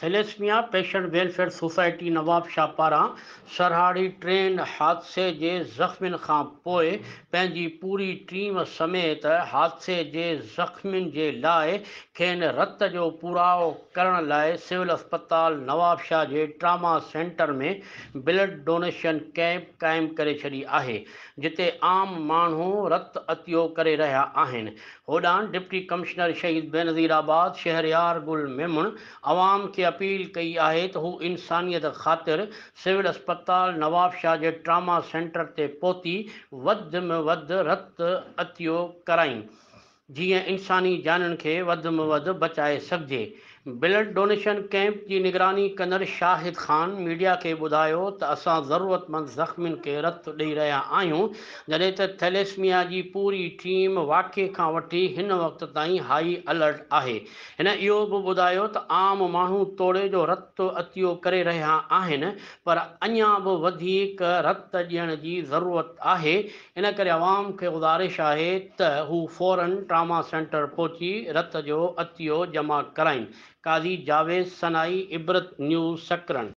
Thalassemia patient welfare society Nawabshah پاران Sarhari train حادثي جي زخمين کان پوء پنهنجي پوري ٽيم سميت حادثي جي زخمين جي لاء کين رت جو پورائو ڪرڻ لاء سول اسپتال نوابشاهه جي trauma centre ۾ blood donation camp قائم ڪري ڇڏي آهي جتي عام ماڻهو رت عطيو ڪري رهيا آهن. هوڏانهن ڊپٽي ڪمشنر شهيد بينظير آباد شهريار گل ميمڻ عوام کي اپيل ڪئي آهي ته هو انسانيت خاطر سول اسپتال نوابشاهه جي ٽراما سينٽر تي پهتي وڌ ۾ وڌ رت عطيو ڪرائين جيئن انساني جانين کي وڌ ۾ وڌ بچائي سگهجي. بلڊ ڊونيشن ڪئمپ جي نگراني ڪندڙ شاهد خان ميڊيا کي ٻڌايو ته اسان ضرورتمند زخمين کي رت ڏئي رهيا آهيون جڏهن ته ٿيليسميا جي پوري ٽيم واقعي کان وٺي هن وقت تائين هائي الرٽ آهي. هن اهو به ٻڌايو ته عام ماڻهو توڙي جو رت عطيو ڪري رهيا آهن پر اڃا به وڌيڪ رت ڏيڻ جي ضرورت آهي ان ڪري عوام کي گذارش آهي ته هو فورن ٽراما سينٽر پهچي رت جو عطيو جمع ڪرائين. قاضي جاويد سنائي، عبرت نيوز، سڪرنڊ.